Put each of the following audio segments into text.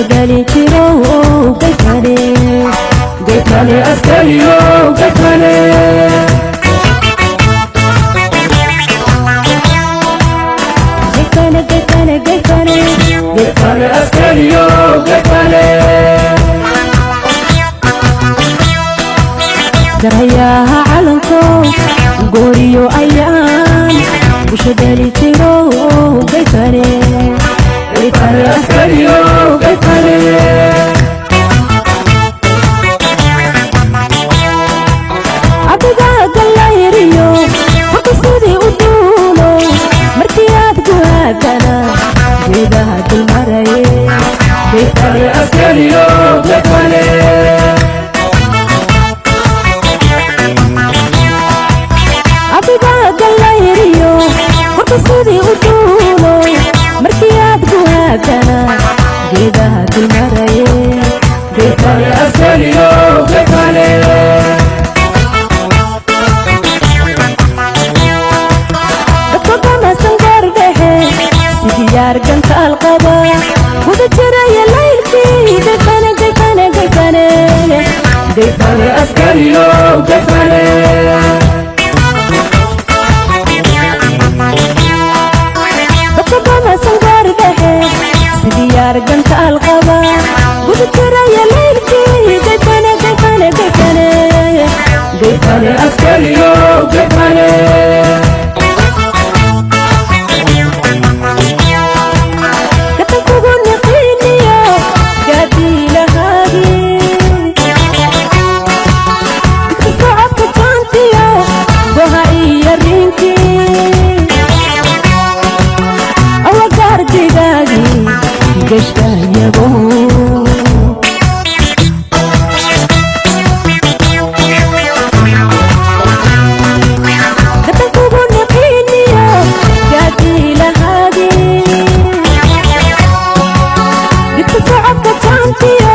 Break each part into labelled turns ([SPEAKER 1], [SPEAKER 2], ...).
[SPEAKER 1] Dhali jiro gaytane.
[SPEAKER 2] Gaytane askariyo gaytane.
[SPEAKER 1] Gaytane gaytane gaytane.
[SPEAKER 2] Gaytane askariyo gaytane.
[SPEAKER 1] Garhayaha calanko gooriyo ayaan busha dhali jiro gaytane.
[SPEAKER 2] Gaytane askariyo gaytane.
[SPEAKER 1] Adiga gallayriyo horta sidii u duulo markii aad guhaadana geedaha dulmaraye.
[SPEAKER 2] Gaytane askariyo gaytane.
[SPEAKER 1] Adiga gallayriyo horta sidii u duulo markii aad guhaadana geedaha dulmaraye.
[SPEAKER 2] Gaytane askariyo gaytane.
[SPEAKER 1] Dadka gamasan goor dhexe sidiyaar gantaal qaba guda jiraya laylkii gaytane gaytane gaytane.
[SPEAKER 2] Gaytane askariyo gaytane.
[SPEAKER 1] Dadka gamasan goor dhexe sidiyaar gantaal qaba guda jiraya laylkii gaytane gaytane gaytane.
[SPEAKER 2] Gaytane askariyo gaytane.
[SPEAKER 1] Gatan kugu niqiiniyo gaadiilahaagii dugta socodka jaantiyo goha iyo rinkii awagaardigaagii geshka yago. Gatan kugu niqiiniyo gaadiilahaagii dugta socodka jaantiyo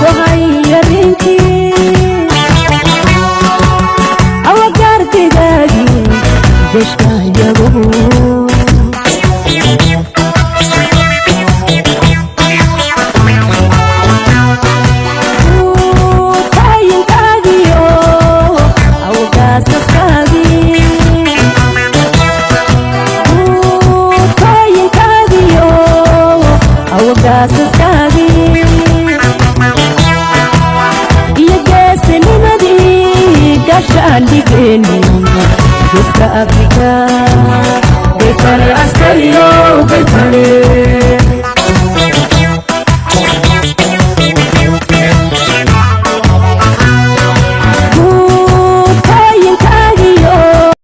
[SPEAKER 1] goha iyo rinkii awagaardigaagii geshka yago. Taayinkagiyo awgaasaskaagii tooyinkagiyo awgaasaskaagii iyo geesinimadii gashaan dhigeeni geeska Afrika.
[SPEAKER 2] Gaytane askariyo gaytane.